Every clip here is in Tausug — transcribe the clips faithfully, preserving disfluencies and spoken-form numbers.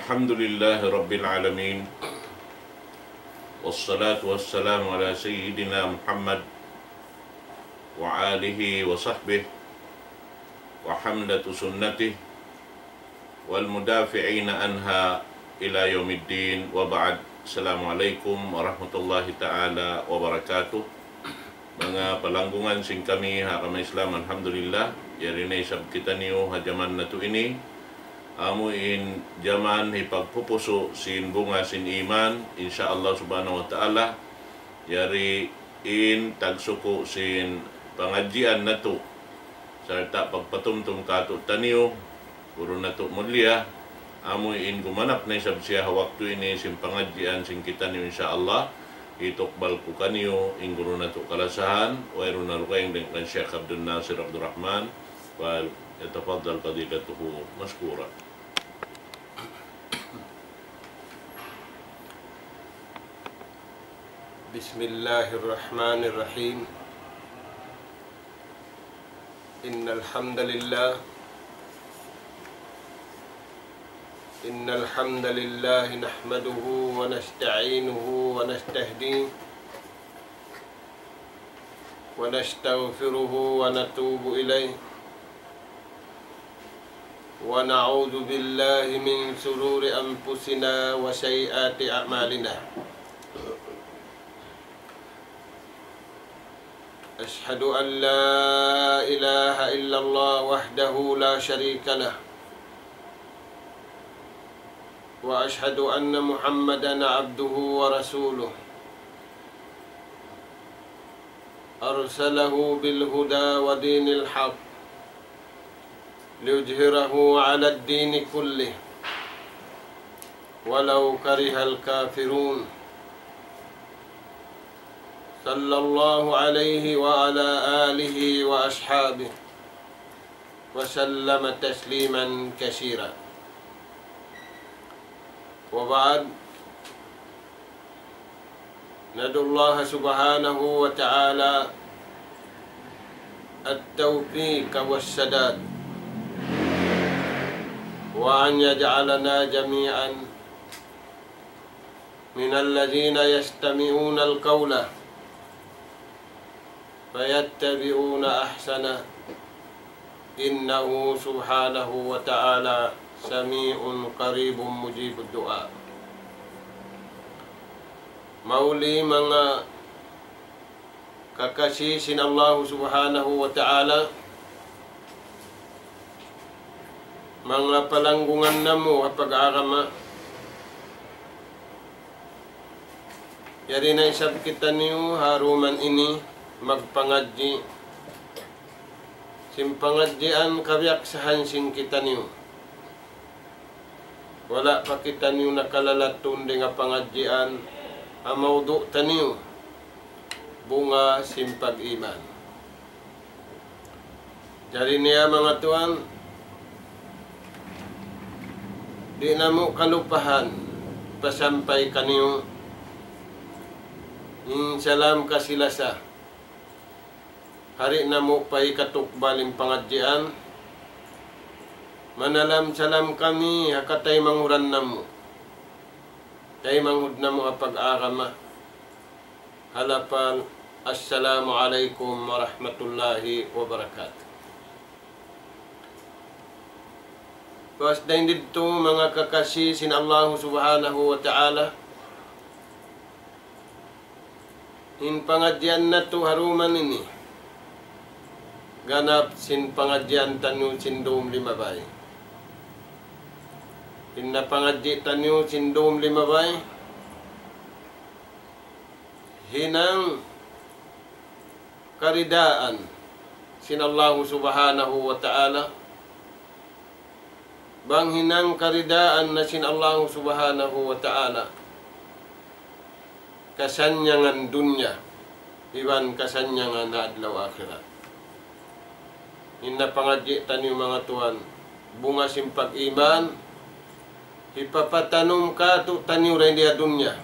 الحمد لله رب العالمين، والصلاة والسلام على سيدنا محمد وآله وصحبه وحملة سنته والمدافعين عنها إلى يوم الدين، وبعد. السلام عليكم ورحمة الله تعالى وبركاته. Manga palanggungan sin kami ha agama Islam, alhamdulillah, yari na isab kitaniyu ha jaman natu' ini. Amu in jaman hipagpupusu' sin bunga sin iman, insya Allah subhanahu wa ta'ala, yari in tagsuku' sin pangadjian natu', sarta' pagpatumtum kātu'niyu, guru natu' mulia, amu in gumanap na isab siya ha waktu ini sin pangadjian sin kitaniyu, insya Allah, hitukbal ku kaniyu in guru natu' kalasahan, wayruun na dugaing dayn kan Sheikh Abdul Nasir Abdul Rahman, فليتفضل فضيلته مشكورا. بسم الله الرحمن الرحيم. إن الحمد لله، إن الحمد لله نحمده ونستعينه ونستهديه ونستغفره ونتوب إليه، ونعوذ بالله من شرور أنفسنا وسيئات أعمالنا. أشهد أن لا إله إلا الله وحده لا شريك له، وأشهد أن محمدا عبده ورسوله، أرسله بالهدى ودين الحق ليظهره على الدين كله ولو كره الكافرون. صلى الله عليه وعلى آله وأصحابه وسلم تسليما كثيرا. وبعد، ندعو الله سبحانه وتعالى التوفيق والسداد، وأن يجعلنا جميعا من الذين يستمعون القول فيتبعون أحسنه، إنه سبحانه وتعالى سميع قريب مجيب الدعاء. Mahuli manga kakasi sin Allahu Subhanahu wa Ta'ala, manga palanggungan namu' ha pag-agama. Yari na isab kitaniyu ha duman ini magpangadji'. Sin pangadjian kabiyaksahan sin kitaniyu. Wala' pa kitaniyu nakalalatun dayn ha pangadjian, ha mawdu' taniyu, bunga sin pag-iman. Jari niya manga tuwan, di' namu' kalupahan pasampay kaniyu in salam kasi-lasa. Di' namu' pa hikatukbal in pangadjian, manalam-salam kami ha kataymanghud namu', taymanghud namu' ha pag-agama. Ha lapal, Assalamu alaykum warahmatullahi wabarakatuh. Puas dayn didtu manga kakasi sin Allahu Subhanahu wa Ta'ala, in pangadjian natu' ha duman ini, ganap sin pangadjian taniyu sin dum limabay. In napangadji' taniyu sin dum limabay, hinang karidaan sin Allahu Subhanahu wa Ta'ala. Bang hinang karidaan na sin Allahu Subhanahu wa Ta'ala, kasannyangan dunya iban kasannyangan adlaw akhirat. In napangadji' taniyu manga tuwan, bunga sin pag-iman, hipapatanum kātu'niyu dayn di ha dunya.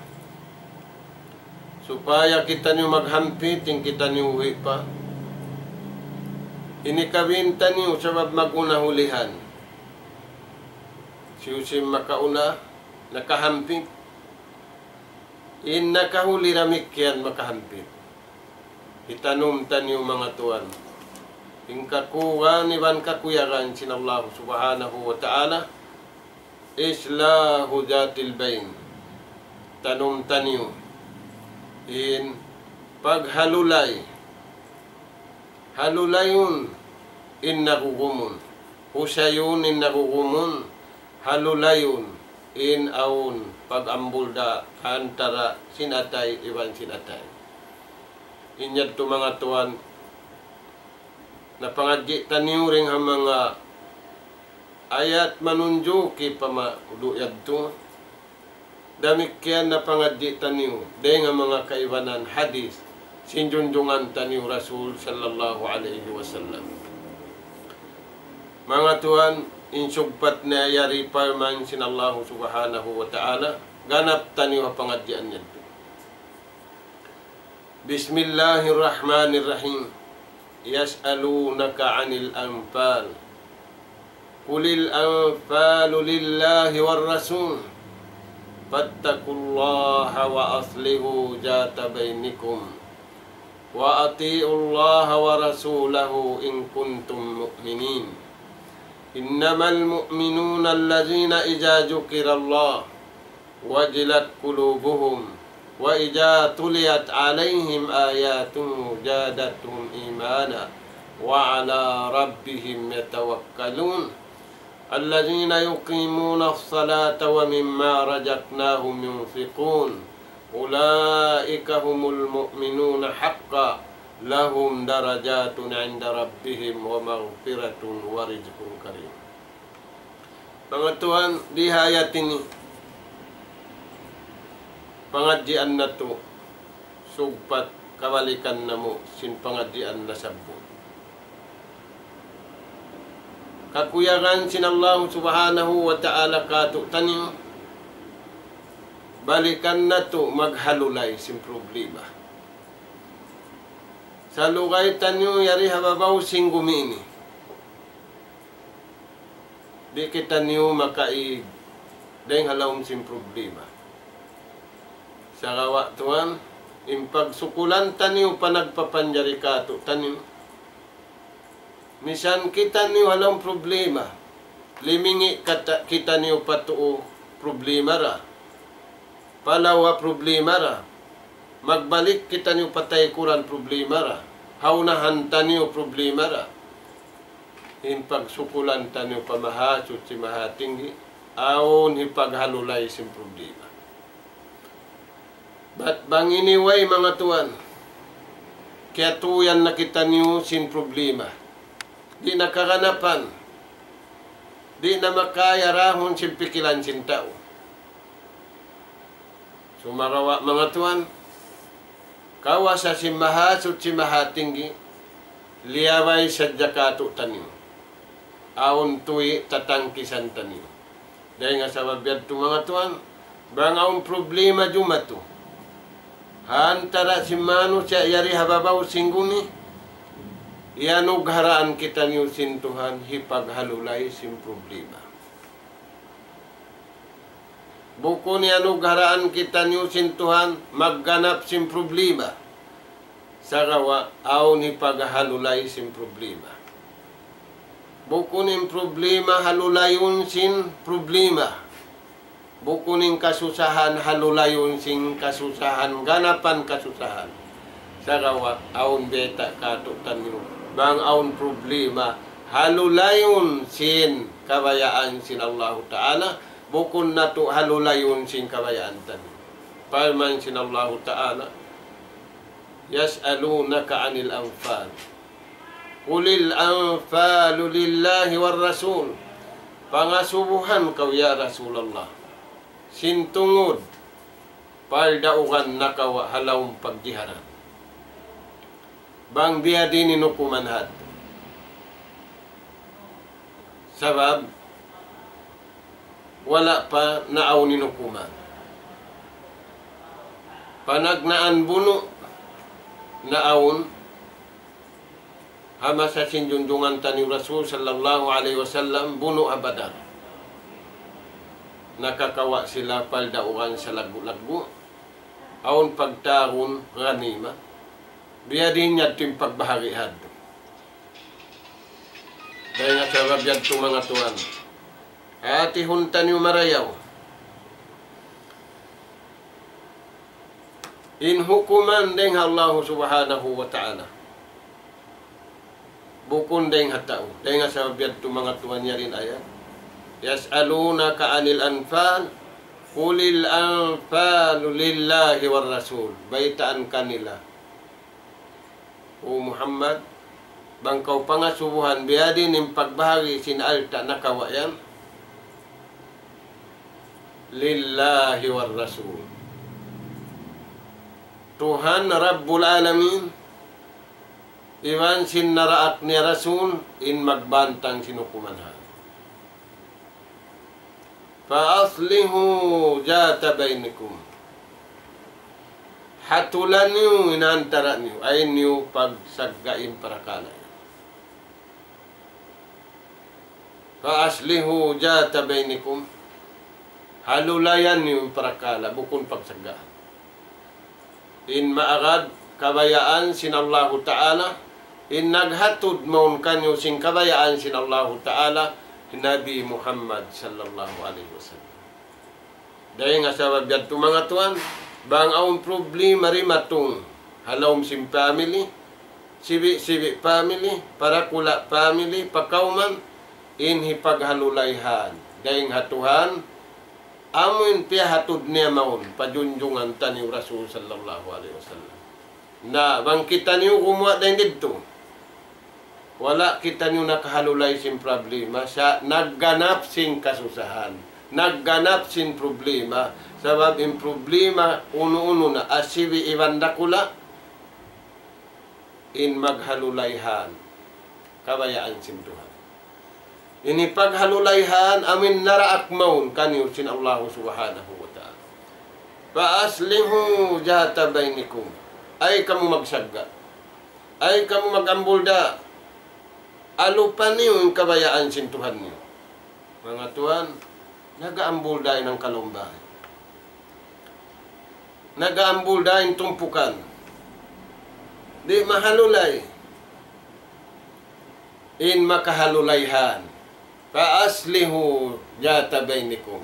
Supaya kitaniyu maghampit, in kitaniyu uwi' pa. Ini kawin taniyu sabab mag-una hulihan. Hisiyu-siyu in makauna, nakahampit. In nakahuli damikkiyan makahampit. Hitanum taniyu manga tuwan. In kakuwan iban kakuyagan sin Allah subhanahu wa ta'ala, إصلاح ذات البين. Tanum taniyu in paghalulay. Halulayun in nagugumun. Husayun in nagugumun. Halulayun in awn pag-ambul da antara sin atay iban sin atay. In yadtu manga tuwan, napangadji' taniyu dayn ha manga ayat manunjuki pa ma-, du yadtu. Damikkiyan napangadji' taniyu dayn ha manga kaibanan hadith sin junjungan taniyu Rasul sallallahu alayhi wasallam. Manga tuwan, in sugpat na yari parman sin Allahu subhanahu wa ta'ala, ganap taniyu ha pangadjian yadtu. بسم الله الرحمن الرحيم. يسألونك عن الأنفال. قل الأنفال لله والرسول. فاتقوا الله وأصلحوا ذات بينكم. وأطيعوا الله ورسوله إن كنتم مؤمنين. إنما المؤمنون الذين إذا ذكر الله وجلت قلوبهم وإذا تليت عليهم آياته زادتهم إيمانا وعلى ربهم يتوكلون. الذين يقيمون الصلاة ومما رزقناهم ينفقون. أولئك هم المؤمنون حقا. لهم درجات عند ربهم ومغفرة ورزق كريم. Manga tuwan, di ha ayat ini, pangadjian natu', sugpat kabalikan namu' sin pangadjian nasabbut. Kakuyagan sin Allahu subhanahu wa ta'ala kātu'niyu, balikan natu' maghalulay sin problema. Salugay taniyu yari ha babaw sin gumi ini. Di' kitaniyu makaig dayn ha lawm sin problema. Sagawa' tuwan, in pagsukulan taniyu pa nagpapanjari kātu'niyu. Misan kitaniyu ha lawm problema, limingi' kata-, kitaniyu pa tuu problema ra. Palawa problema ra. Magbalik kitaniyu pa taykuran problema ra. Ha unahan taniyu problema ra. In pagsukulan taniyu pa Mahasuchi Mahatinggi, awn hipaghalulay sin problema. Bat bang ini way manga tuwan, kiyatuyan na kitaniyu sin problema. Di' na kaganapan. Di' na makaya rahun sin pikilan sin tau. Sumagawa' manga tuwan, kawasa sin Mahasuchi Mahatinggi, liyabay sadja kātu'niyu. Awn tuwi' tatangkisan taniyu. Dayn ha sabab yadtu manga tuwan, bang awn problema jumatu ha antara sin manusiya' yari ha babaw sin gumi, iyanugharaan kitaniyu sin Tuhan hipaghalulay sin problema. Bukun iyanugharaan kitaniyu sin Tuhan magganap sin problema. Sagawa' awn hipaghalulay sin problema. Bukun in problema halulayun sin problema. Bukun in kasusahan halulayun sin kasusahan, ganapan kasusahan. Sagawa' awn bayta' kātu'niyu, bang awn problema, halulayun sin kabayaan sin Allahu Ta'ala, bukun natu' halulayun sin kabayaan taniyu. Parman sin Allahu Ta'ala, يسألونك عن الأنفال. قل الأنفال لله والرسول. Pangasubuhan kaw, ya Rasulullah, sin tungud pardaugan nakawa' ha lawm pagjiharan. Bang biyadiin in hukuman hādtu. Sabab, wala' pa naawn in hukuman. Panagnaan bunu' naawn ha masa sin junjungan taniyu Rasul sallallahu alayhi wasallam, bunu' ha Badar. nakakawa' sila paldaugan salaggu'-laggu'. Awn pagtawagun ghanima. Biyadiin yadtu in pagbahagi' hadtu. Dayn ha sabab yadtu manga tuwan. Hātihun taniyu marayaw. In hukuman dayn ha Allahu Subhanahu wa Ta'ala. Bukun dayn ha tau. Dayn ha sabab yadtu manga tuwan yari in ayat. يسألونك عن الأنفال قل الأنفال لله والرسول. Baytaan kanila. O Muhammad, bang kaw pangasubuhan biyadiin in pagbahagi' sin alta' nakawa' yan. لله والرسول. Tuhan Rabbul Alamin, iban sin naraak niya Rasul, in magbantang sin hukuman ha. فأصلحوا ذات بينكم. Hatulan niyu in antara' niyu, ayaw niyu pagsaggain parakala'. فأصلحوا ذات بينكم. Halulayan niyu in parakala', bukun pagsaggaan. In maagad kabayaan sin Allahu Ta'ala, in naghatud mawn kaniyu sin kabayaan sin Allahu Ta'ala, Nabi Muhammad sallallahu alayhi wasallam. Dayn ha sabab yadtu manga tuwan, bang awn problema dimatung ha lawm sin family, sibi'-sibi' family, parakula' family, pakawman, in hipaghalulayhan. Dayn ha Tuhan, amu in piyahatud niya mawn pa junjungan taniyu Rasul sallallahu alayhi wasallam. Na, bang kitaniyu gumuwa' dayn didtu, wala' kitaniyu nakahalulay sin problema, sa' nagganap sin kasusahan, nagganap sin problema, sabab in problema unu-unu na, asibi' iban dakula', in maghalulayhan, kabayaan sin Tuhan. Ini paghalulayhan amu in naraak mawn kaniyu sin Allahu Subhanahu wa Ta'ala. فأصلحوا ذات بينكم. Ayaw kamu magsagga'. Ayaw kamu mag-ambulda'. Alupa niyu in kabayaan sin Tuhan niyu. Manga tuwan, nag-aambulda' in hangka lawm bāy. Nag-aambulda' in tumpukan. Di' mahalulay in makahalulayhan. فأصلحوا ذات بينكم.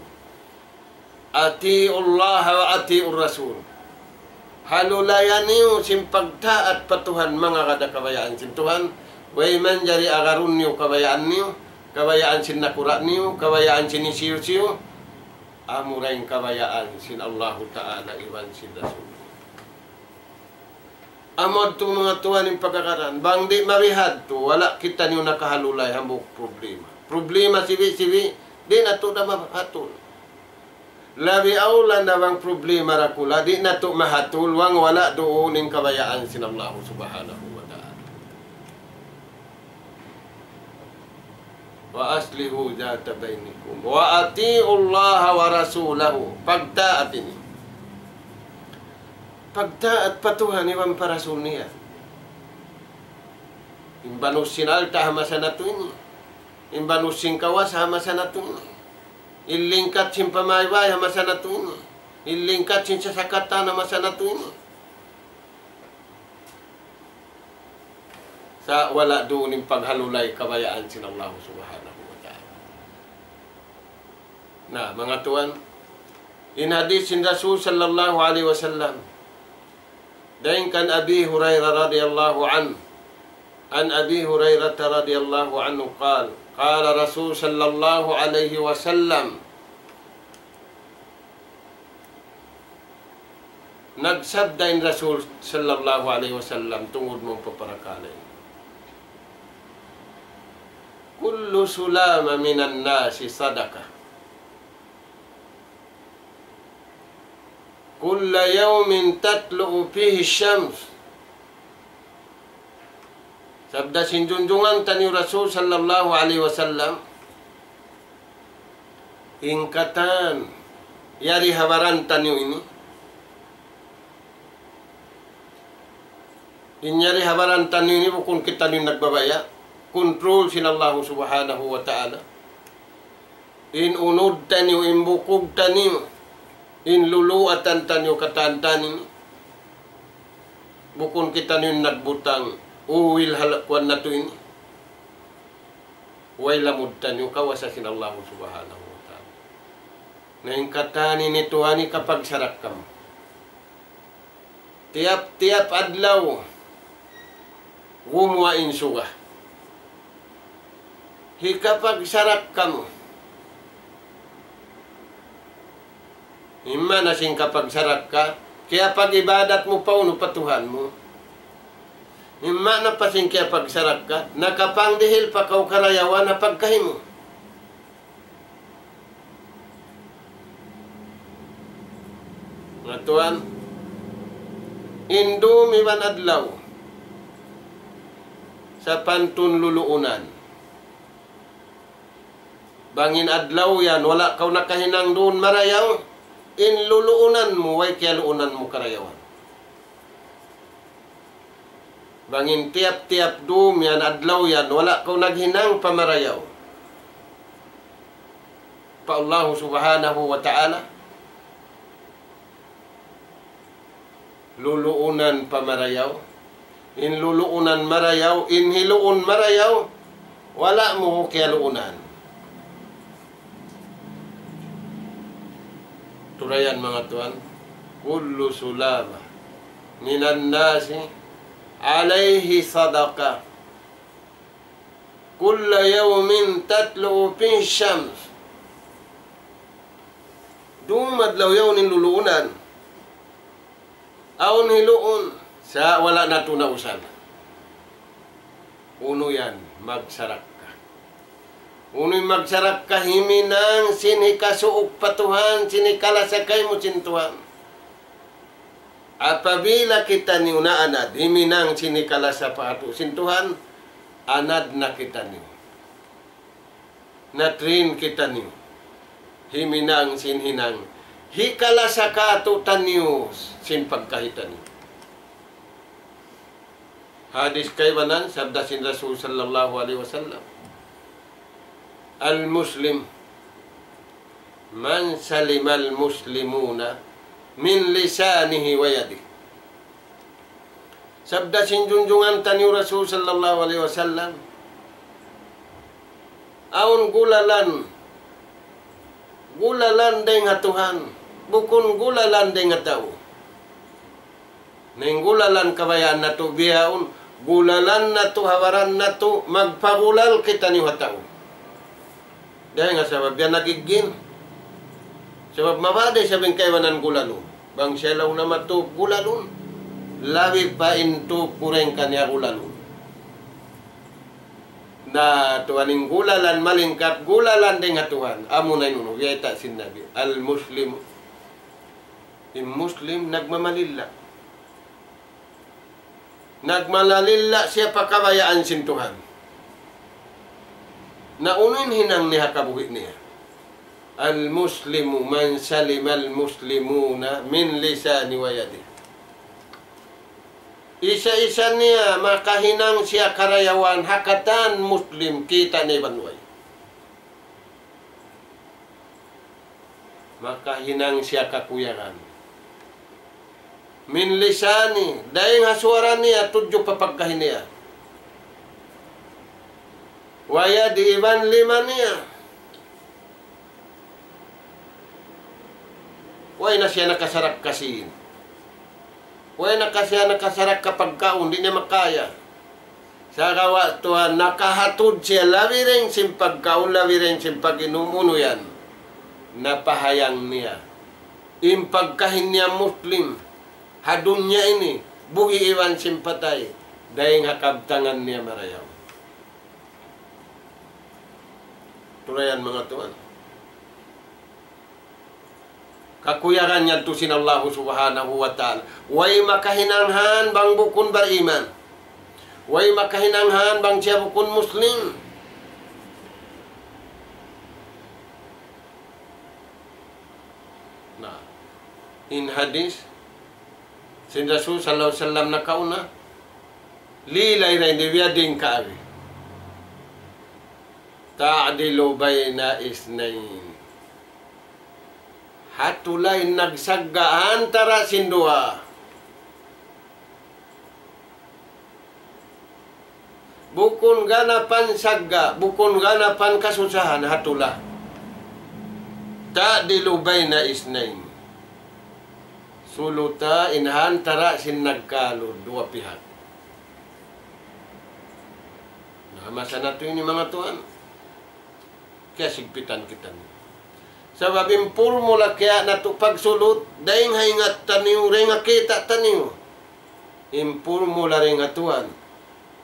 أطيعوا الله وأطيعوا الرسول. Halulaya niyu sin pagtaat pa Tuhan, mangagad ha kabayaan sin Tuhan. Way manjari agarun niyu kabayaan niyu, kabayaan sin nakura' niyu, kabayaan sin hisiyu-siyu. Amura in kabayaan sin Allahu Ta'ala iban sin Rasul. Amu yadtu manga tuwan in pagkakaran. Bang di' mabihadtu, wala' kitaniyu nakahalulay hambuuk problema. Problema sibi'-sibi', di' natu' da mahatul. Labi awla na bang problema dakula', di' natu' mahatul, bang wala' duun in kabayaan sin Allahu Subhanahu wa Ta'ala. وأصلحوا ذات بينكم وأطيعوا الله ورسوله. Pagtaat ini. Pagtaat pa Tuhan iban pa Rasul niya. In banus sin alta' ha masa natu' ini. In banus sin kawasa ha masa natu' ini. In lingkat sin pamaybay ha masa natu' ini. In lingkat sin sasakatan ha masa natu' ini. Sa' wala' duun in paghalulay kabayaan sin Allahu Subhanahu wa Ta'ala. Na, manga tuwan, in hadith sin Rasul sallallahu alayhi wasallam, dayn kan Abi Hurairah radiyallahu anhu, عن أبي هريرة رضي الله عنه قال قال رسول صلى الله عليه وسلم. Nagsabda in Rasul sallallahu alayhi wasallam tungud mawn pa parakala' ini. كل سلامة من الناس صدقة. كل يوم تطلع فيه الشمس. Sabda sin junjungan taniyu Rasul sallallahu alayhi wasallam, in katan yari ha baran taniyu ini, in yari ha baran taniyu ini bukun kitaniyu in nagbabaya', control sin Allahu Subhanahu wa Ta'ala. In unud taniyu, in bukug taniyu, in luluatan taniyu katan-katan ini. Bukun kitaniyu in nagbutang uwil hal kuwan natu' ini. Way lamud taniyu kawasa sin Allahu Subhanahu wa Ta'ala. Na in katan ini tuwan ini kapagsarak kamu. Tiyap-tiyap adlaw, gumuwa' in suga. Hikapagsarak kamu. Imma na sin kapagsarak ka, kiyapag-ibadat mu pa unu, pa Tuhan mu. Imma na pa sin kiyapagsarak ka, nakapangdihil pa kaw karayawan ha pagkahi mu. Manga tuwan, in dum iban adlaw, sapantun luluunan. Bang in adlaw yan, wala' kaw nakahinang duun marayaw, in luluunan mu, way kiyaluunan mu karayawan. Bang in tiyap-tiyap dum yan, adlaw yan, wala' kaw naghinang pa marayaw pa Allahu Subhanahu wa Ta'ala, luluunan pa marayaw. In luluunan marayaw, in hiluun marayaw, wala' mu kiyaluunan. Turayan manga tuwan, كل سلامة من الناس عليه صدقة كل يوم تطلع فيه الشمس. Dum adlaw yaun in luluunan. Awn hiluun, sa' wala' natu' nausal. Unu yan, magsarak ka. Unu in magsarak ka, himinang sin hikasuuk pa Tuhan, sin hikalasa kaymu sin Tuhan. Apabila kitaniyu naanad, himinang sin hikalasa pa atu' sin Tuhan, anad na kitaniyu. Na-train kitaniyu. Himinang sin hinang hikalasa kātu'niyu sin pagkahi taniyu. Hadis kaibanan, sabda sin Rasul sallallahu alayhi wasallam, المسلم من سلم المسلمون من لسانه ويده. Sabda sin junjungan taniyu Rasul sallallahu alayhi wasallam, awn gulalan, gulalan dayng ha Tuhan, bukun gulalan dayng ha tau. Na in gulalan kabayaan natu' bihaun, gulalan natu', ha baran natu', magpagulal kitaniyu ha tau. Dayn ha sabab yan nagigin. Sabab mabaya' da isab in kaibanan gulalun. Bang siya laung na matup gulalun, labi pa in tup ku dayn kaniya gulalun. Na tuwan in gulalan malingkat, gulalan dayng ha Tuhan. Amuna in unu, biyayta' sin Nabi. Al-Muslim. In Muslim nagmamalilla'. Nagmalalilla' siya pa kabayaan sin Tuhan. Na unu in hinang niya ha kabuhi' niya? المسلم من سلم المسلمون من لسانه ويده. Isa-isa niya makahinang siya karayawan ha katan Muslim, kita' niya iban way. Makahinang siya kakuyagan. من لسانه, dayng ha suwara niya tudju pa pagkahi niya. ويده, iban lima niya. Way na siya nakasarak ka sīn. Way na ka siya nakasarak ka pagkaun, di' niya makaya. Sagawa' tuwan nakahatud siya labi dayn sin pagkaun, labi dayn sin pag-inum, unu yan. Napahayang niya in pagkahi niya Muslim ha dunya ini, buhi' iban sin patay, dayng ha kabtangan niya marayaw. Turayan manga tuwan. Kakuyagan yadtu sin Allahu Subhanahu wa Ta'ala. Way makahinang han bang bukun bariman. Way makahinang han bang siya bukun Muslim. Na, in hadis, sin Rasul sallallahu alayhi wasallam nakauna, lilay na in di' biya' diin kaawi. تعدل بين اثنين. Hatula in nagsagga' antara sin duwa. Bukun ganapan sagga', bukun ganapan kasusahan, hatula. تعدل بين اثنين. Suluta in antara sin nagkalu duwa pihak. Na, masa natu' ini manga tuwan. Kiyasigpitan kitaniyu. Sabab in purmula kiya natu' pagsulut, dayn ha ingat taniyu, dayn ha kita' taniyu. In purmula dayn ha Tuhan.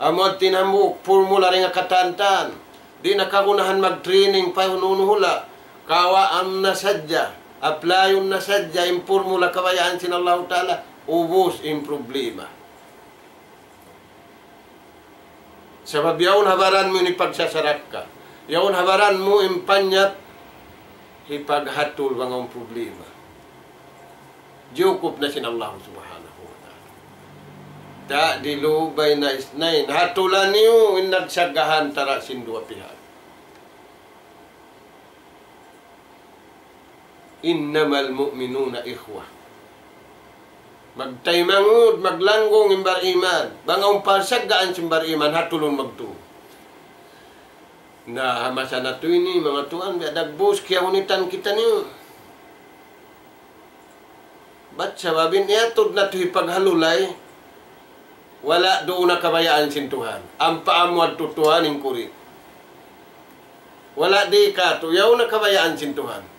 Amu in hambuuk purmula dayn ha katantan. Di' na kagunahan mag-training pa unu-unu hula'. Kawaan na sadja, apply-un na sadja in purmula kabayaan sin Allahu Ta'ala, ubus in problema. Sabab yaun ha baran mu in pagsasarakka. Yaun ha baran mu in panyap hipaghatul bang awn problema. Jiyukup na sin Allah Subhanahu wa Ta'ala. تعدل بين اثنين. Hatula niyu in nagsagga' antara sin duwa pihak. إنما المؤمنون إخوة. Magtaymanghud, maglanggung in bariman. Bang awn pagsaggaan sin bariman, hatulun magtu. Na, ha masa natu' ini, manga tuwan, biya' dagbus, kiyahunitan kitaniyu. Bat sabab in iyatud natu' hipaghalulay, wala' duun na kabayaan sin Tuhan. Ampa amu adtu Tuhan in kuri. Wala' di' katu', yaun na kabayaan sin Tuhan.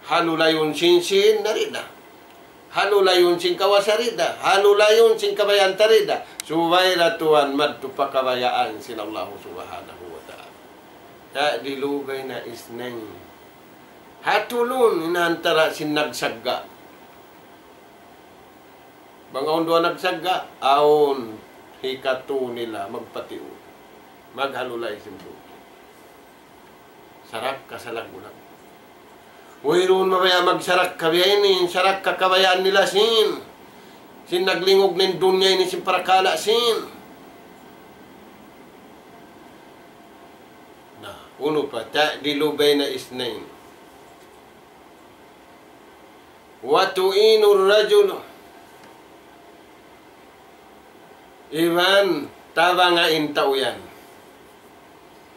Halulayun sin sin narida. Halulayun sin kawasa rida. Halulayun sin kabayaan ta rida. Subay da tuwan madtu pa kabayaan sin Allah Subhanahu wa Ta'ala. تعدل بين اثنين. Hatulun in antara sin nagsagga'. Bang awn duwa nagsagga', awn hikatu nila magpatiud. Maghalulay sin bukid. Sarakka salaggu'-laggu'. Wayruun mabaya' magsarakka biya' ini, sarakka kabayaan nila sin. Sin naglingug in dunya ini sin parakala' sin. Na, unu pa, تعدل بين اثنين. وتعين الرجل. Iban tabanga in tau yan.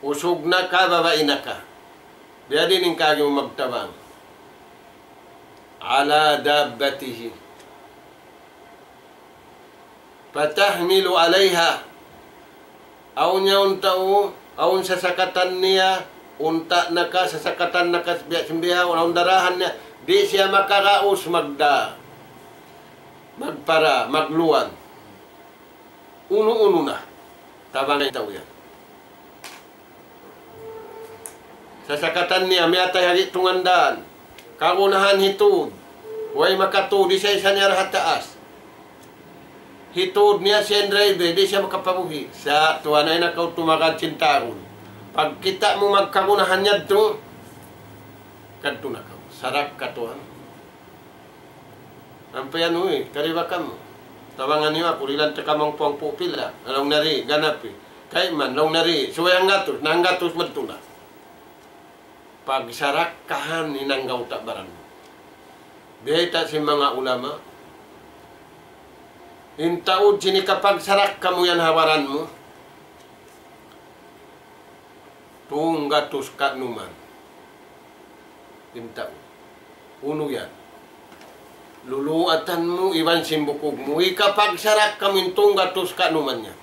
Usug na ka, babai na ka. Biyadiin in kaagi mu magtabang. على دابته. فتحمل عليها. Awn yaun tau, awn sasakatan niya, unta' na ka, sasakatan na ka, biya' sin bihaun, awn darahan niya, di' siya makaraus magda, magpara, magluwan. Unu-unu na, tabang in tau yan. Sasakatan niya, miyatay ha gi'tungan dan. Kagunahan hitud. Way makatud, di' siya isa niya ha taas. Hitud niya siya in driver, di' siya makapabuhi'. Sa' tuwan ay nakaw tumagad sin taun. Pagkita' mu magkagunahan yadtu, kadtu na kaw. Sarakka tuwan. Ampa yan, uy, kari ba kamu? Tabangan niyu aku, dihilan ta kamu hangpu'-hangpu' pila. Laung na di', ganapi. Kayman, laung na di', subay hanggatus, na hanggatus madtu na. Pagsarakkahan in anggawta' baran mu. Biyayta' sin manga ulama, in taud sin hikapagsarakka mu yan ha baran mu, tunggatus kanuman. In tau. Unu yan? Luluatan mu iban sin bukug mu. Hikapagsarakka mu in tunggatus kanuman yan.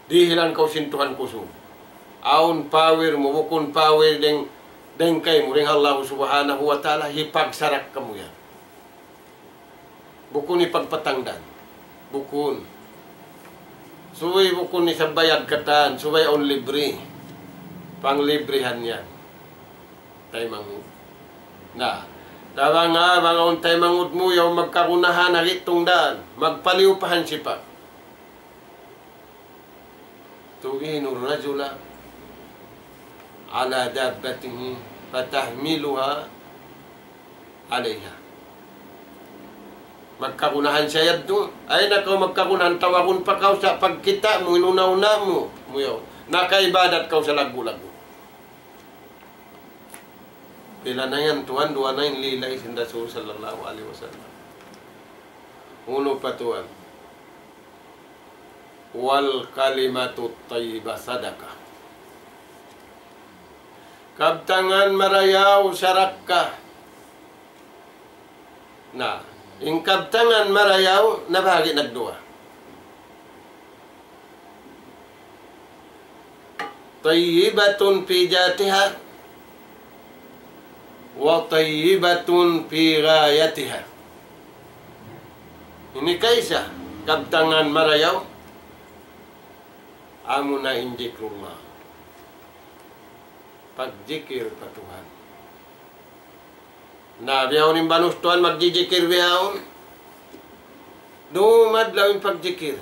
Dihilan kaw sin Tuhan kusug. Awn power mu, bukun power dayn, dayn kaymu, dayn Allah Subhanahu wa Ta'ala, hipagsarakka mu yan. Bukun hipagpatangdan. Bukun. Subay bukun isab bayad katan, subay awn libre. Panglibrihan yan. Taymanghud. Na, tabang ha, bang awn taymanghud mu, yaun magkagunahan, ha gi'tungan, magpaliyu pa hansipak. تعين الرجل على دابته فتحملها عليها. Magkagunahan siya yadtu. Ay na kaw magkagunahan, tawagun pa kaw sa' pagkita' mu, in una-una mu. Mu yaun. Nakaibadat kaw sa' laggu'-laggu'. Pila na yan, tuwan, duwa na in lilay sin Rasul sallallahu alayhi wasallam. Unu pa, tuwan? والكلمة الطيبة صدقة. Kabtangan marayaw sadakka. Na, in kabtangan marayaw, nabahagi' nagduwa. طيبة في ذاتها، وطيبة في غايتها. Ini kaisa, kabtangan marayaw, amuna in zikrullah. Pagjikir pa Tuhan. Na, bihaun in banus tuwan magjijikir bihaun. Dum adlaw in pagjikir.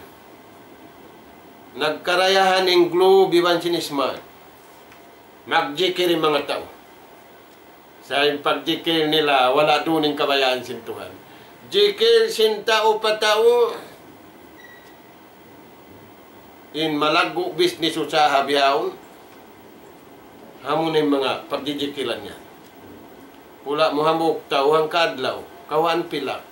Nagkarayahan in Globe iban sin Smart. Magjikir in manga tau. Sa' in pagjikir nila, wala' duun in kabayaan sin Tuhan. Jikir sin tau pa tau. In malaggu' bisnis usaha bihaun, amu na in manga pagjijikilan niya. Pula' mu hambuuk tau hangka adlaw, kawhaan pilak.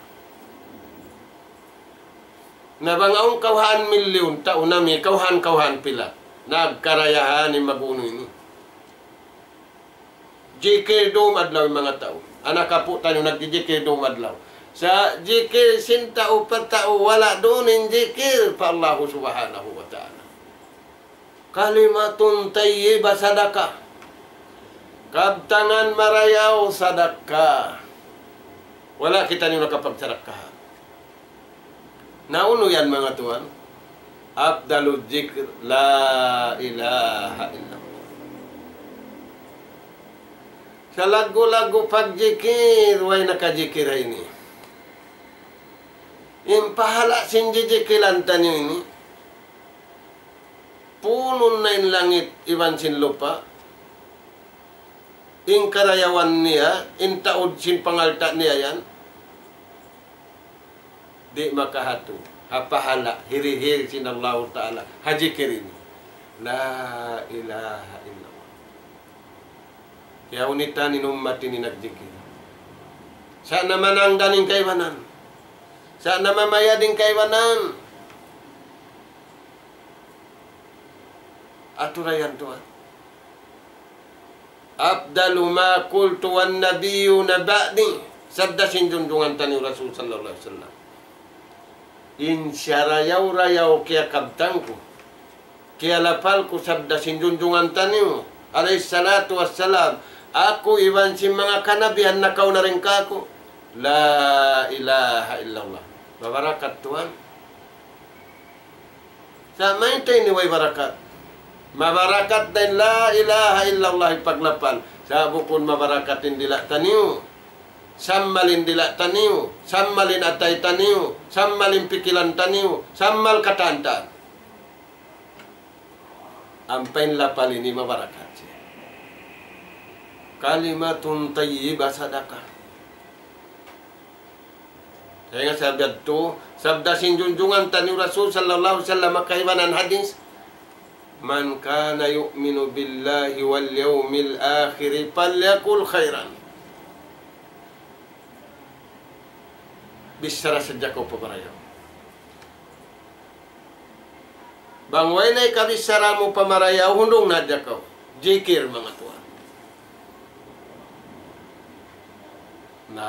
Na bang awn kawhaan milyun, tau nami kawhaan, kawhaan pilak. Nagkarayahan in mag-unu ini. Jikir dum adlaw in manga tau. Anak apu' taniyu nagjijikir dum adlaw. Sa' jikir sin tau pa tau, wala' duun in jikir pa Allahu Subhanahu wa Ta'ala. كلمة طيبة صدقة. Kabtangan marayaw sadakka. Wala' kitaniyu nakapagsadakkahan. Na unu yan, manga tuwan? أفضل الذكر لا إله إلا الله. Sa' laggu'-laggu' pagjikir, way nakajikir ha ini. In pahala' sin jijikilan taniyu ini, punun na in langit iban sin lupa', in karayawan niya, in taud sin pangalta' niya yan, di' makahatu ha pahala' hirihil sin Allahu Ta'ala ha jikir ini. La ilaha illallah. Kiyaunitan in ummat ini nagjikir. Sa' na manangdan in kaibanan. Sa' na mamayad in kaibanan. Atura yan tuwan. أفضل ما قلت والنبيون بعدي. Sabda sin junjungan taniyu Rasul sallallahu alayhi wasallam. In sarayaw-rayaw kiyakabtang ku, kiyalapal ku sabda sin junjungan taniyu alayhi salatu wassalam, aku iban sin manga kanabihan nakauna dayn kāku'. La ilaha illallah. Mabarakat tuwan. Sa' mayta' ini way barakat? Mabarakat da in la ilaha illallah in paglapal. Sa' bukun mabarakat in dila' taniyu. Sammal in dila' taniyu. Sammal in atay taniyu. Sammal in pikilan taniyu. Sammal katan-katan. Ampa in lapal ini mabarakat siya. كلمة طيبة صدقة. Hangkan sabda tu, sabda sin junjungan taniyu Rasul sallallahu alayhi wasallam ha kaibanan hadis, من كان يؤمن بالله واليوم الآخر فليقل خيرا. Bichara sadja kaw pa marayaw. Bang way na hikabichara mu pa marayaw, hundung na hadja kaw. Jikir, manga tuwan. Na,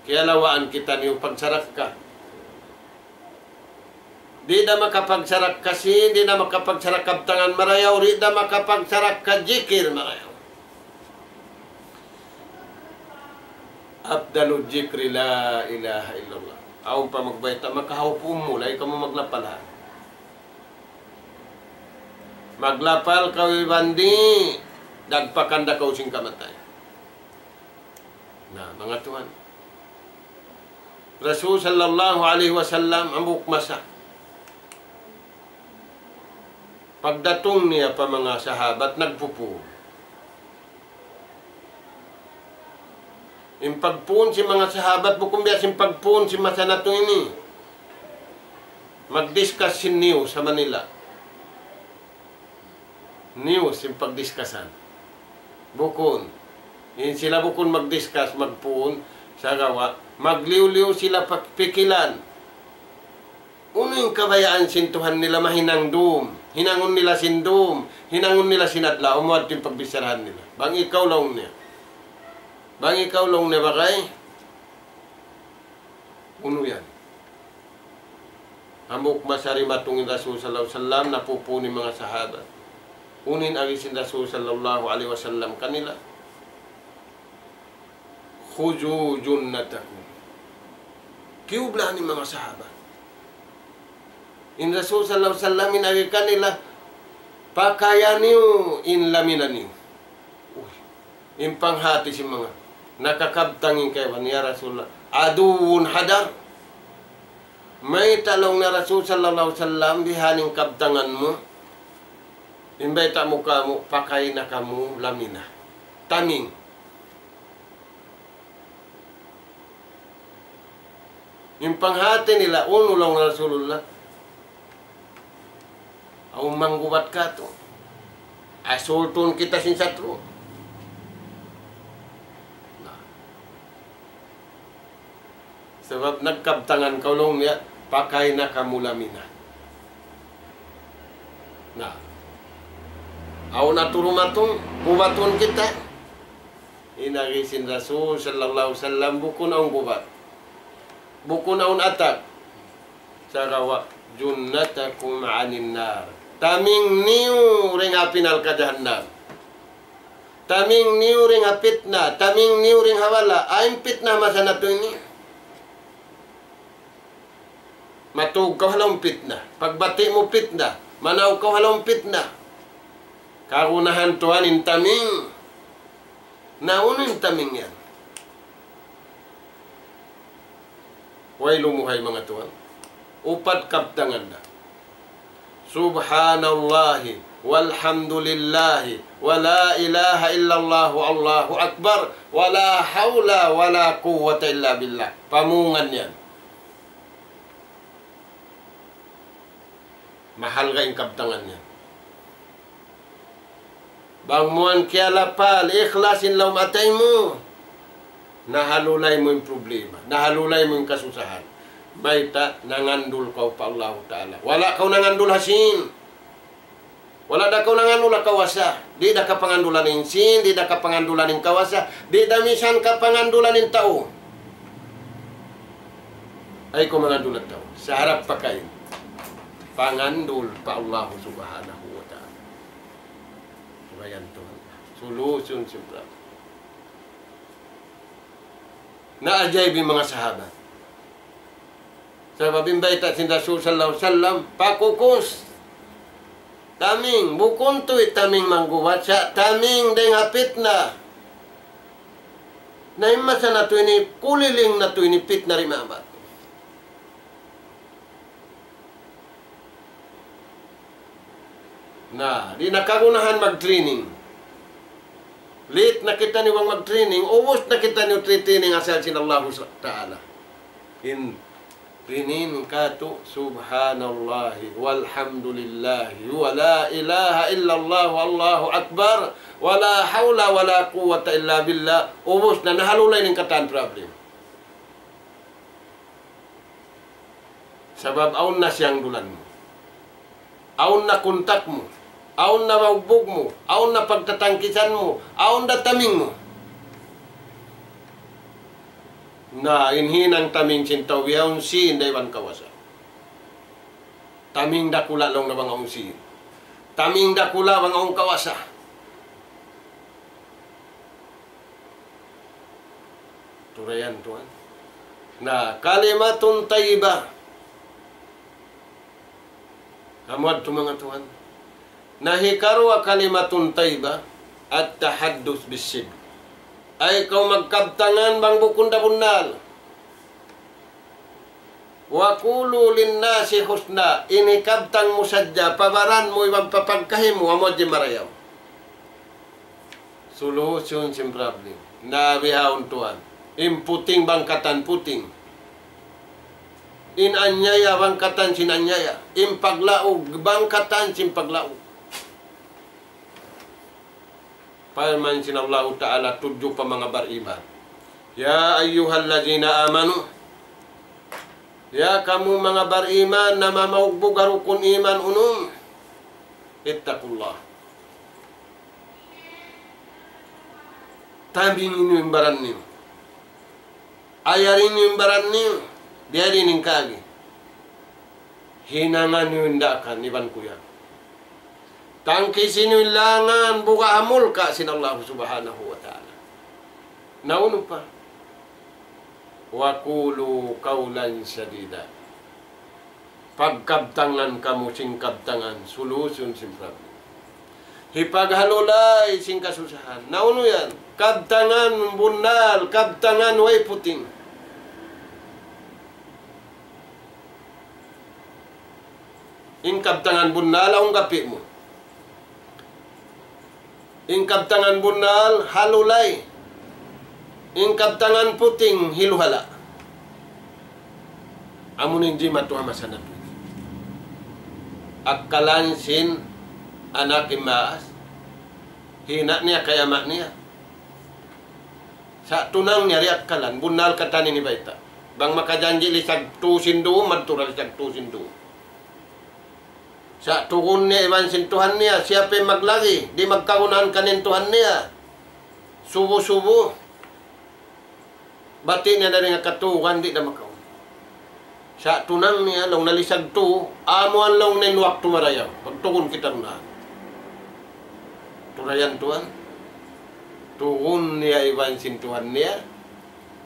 kiyalawaan kitaniyu pagsarakka. Di' da makapagsarakka sin, di' da makapagsarakka kabtangan marayaw, di' da makapagsarakka jikir marayaw. أفضل الذكر لا إله إلا الله. Awn pa magbayta', makahawpu mu, laung kamu maglapal ha. Maglapal kaw iban di', dagpakan da kaw sin kamatay. Na, manga tuwan. Rasul sallallahu alayhi wasallam, hambuuk masa. Pagdatung niya pa manga sahabat, nagpupū. In pagpuun sin manga sahabat, bukun biya' sin pagpuun sin masa natu' ini. Mag-discuss sin news ha Manila. News in pagdiscuss-an. Bukun. In sila bukun mag-discuss, magpuun, sagawa', magliyu-liyu sila pa pikilan. Unu in kabayaan sin Tuhan nila mahinang dum. Hinangun nila sin dum. Hinangun nila sin adlaw. Amu yadtu in pagbicharahan nila. Bang ikaw laung niya. Bang ikaw laung niya bagay. Unu yan. Hambuuk masa dimatung in Rasul sallallahu alayhi wasallam, napupuun in manga sahabat. Unu in agi sin Rasul sallallahu alayhi wasallam kanila. خذوا جنتكم. Kiyublaan in manga sahabat. In Rasul sallallahu alayhi wasallam in agi kanila, pakaya niyu in lamina niyu. Uy, in panghati sin manga nakakabtang in kaibanan, "Ya Rasulullah, عدو حضر." Mayta' laung niya Rasul sallallahu alayhi wasallam, bihan in kabtangan mu. In bayta' mu kāmu', pakay na kamu lamina. Taming. In panghati nila, unu laung Rasulullah, awn manggubat kātu'. Asultun kita sin satru'. Na. Sabab nagkabtangan kaw laung niya, pakay na kamu lamina. Na. Awn atu dumatung, gubatun kita. In agi sin Rasul sallallahu alayhi wasallam, bukun awn gubat. Bukun awn attack. Sagawa', جنتكم عن النار. Taming niyu dayn ha api narka' jahannam. Taming niyu dayn ha pitna, taming niyu dayn ha bala'. Awn pitna masa natu' ini. Matug kaw ha lawm pitna. Pagbati' mu pitna. Manaw kaw ha lawm pitna. Kagunahan tuwan in taming. Na unu in taming yan? Way lumuhay manga tuwan. Upat kabtangan da. سبحان الله والحمد لله ولا إله إلا الله والله أكبر ولا حول ولا قوة إلا بالله. Pamungan yan. Mahalga' in kabtangan yan. Bang mu yan kiyalapal, ikhlas in lawm atay mu, nahalulay mu in problema, nahalulay mu in kasusahan. Mayta', nangandul kaw pa Allahu Ta'ala. Wala' kaw nangandul ha sīn. Wala' da kaw nangandul ha kawasa. Di' da kapangandulan in sīn, di' da kapangandulan in kawasa, di' da misan kapangandulan in tau. Ayaw kaw mangandul ha tau. Sa' harap pa kaw in pangandul pa Allahu Subhanahu wa Ta'ala. Bayan tuwan. Solution sin problem. Naajaib in manga sahabat. Sabab in bayta' sin Rasul sallallahu alayhi wasallam, pakukus. Taming, bukun tuud taming manggubat, sa' taming dayn ha pitna. Na in masa natu' ini, kuliling natu' ini pitna ri mamat. Na, di' na kagunahan mag-training. Late na kitaniyu bang mag-training, ubus na kitaniyu tri-training asal sin Allahu Ta'ala. In training kātu', سبحان الله والحمد لله ولا إله إلا الله والله أكبر ولا حول ولا قوة إلا بالله. Ubus na, nahalulay in katan problem. Sabab awn na siyangdulan mu. Awn na kuntak mu. Awn na baugbug mu. Awn na pagtatangkisan mu. Awn na taming mu. Na, in hinang taming sin tau bihaun sīn da iban kawasa. Taming dakula' laung na bang awn sīn. Taming dakula' bang awn kawasa. Turayan tuwan. Na, كلمة طيبة. Amu yadtu manga tuwan. Na hikaruwa كلمة طيبة, التحدث بالصدق. Ayaw kaw magkabtangan bang bukun da bunnal. وقولوا للناس حسنا, in hikabtang mu sadja, pa baran mu iban pa pagkahi mu, amu in marayaw. Solution sin problem. Na bihaun tuwan. In puting bang katan puting. In anyaya bang katan sin anyaya. In paglaug bang katan sin paglaug. Parman sin Allahu Ta'ala tudju pa manga bariman. يا أيها الذين آمنوا. Ya kamu manga bariman, namamaugbug ha rukun iman unum. اتقوا الله. Tambingi niyu in baran niyu. Ayari niyu in baran niyu. Biyadiin in kaagi. Hinanga niyu in daakan iban kuyag. Tangkisi niyu in langan buga' ha mulka' sin Allah Subhanahu wa Ta'ala. Na unu pa? وقولوا قولا سديدا. Pagkabtangan kamu sin kabtangan, solution sin problem. Hipaghalulay sin kasusahan. Na unu yan? Kabtangan bunnal, kabtangan way puting. In kabtangan bunnal, awn gapi' mu. In kabtangan bunnal, halulay. In kabtangan puting, hiluhala'. Amu in jimatu ha masa natu'. Akkalan sin anak in maas. Hina' niya kay ama' niya. Sa' tunang niya di' akkalan, bunnal katan ini bayta'. Bang makajanji' lisag tu sin dum, madtu ra lisag tu sin dum. Sa' tugun niya iban sin Tuhan niya, siya pa in maglagi, di' magkagunahan kaniya in Tuhan niya. Subu-subu. Bati' niya dayn ha katugan, di' da makaun. Sa' tunang niya, laung na lisag tu, amu an laung na in waktu marayaw. Pagtugun kita na. Turayan tuwan. Tugun niya iban sin Tuhan niya.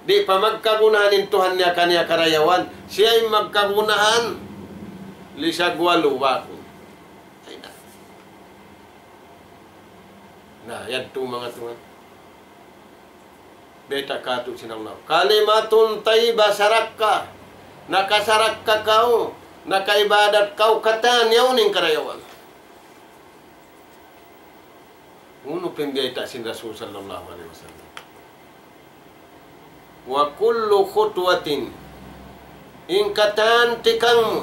Di' pa magkagunahan in Tuhan niya kaniya karayawan. Siya in magkagunahan. Lisag walu baku. Ay na. Na, yadtu manga tuwan. Bayta' katu' sin Allah. كلمة طيبة, sarakka. Nakasarakka kaw. Nakaibadat kaw. Katan, yaun in karayawan. Unu pa in biyayta' sin Rasul sallallahu alayhi wasallam? وكل خطوة, in katan tikang mu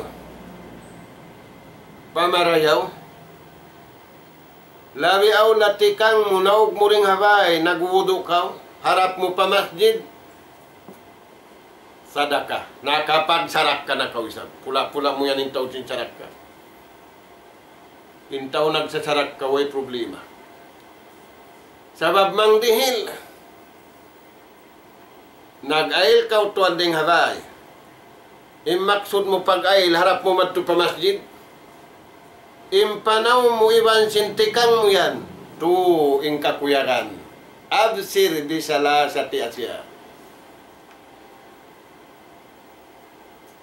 pa marayaw, labi awla tikang mu naug mu dayn ha bāy, nagwudu' kaw, harap mu pa masjid, sadaka, nakapagsarakka na kaw isab. Pula-pula mu yan in tau sin sarakka. In tau nagsasarakka, way problema. Sabab bang dihil, nag-ayil kaw tuwan dayn ha bāy. In maksud mu pag-ayil, harap mu madtu pa masjid. In panaw mu iban sin tikang mu yan, tu in kakuyagan. أبشر بثلاثة أشياء.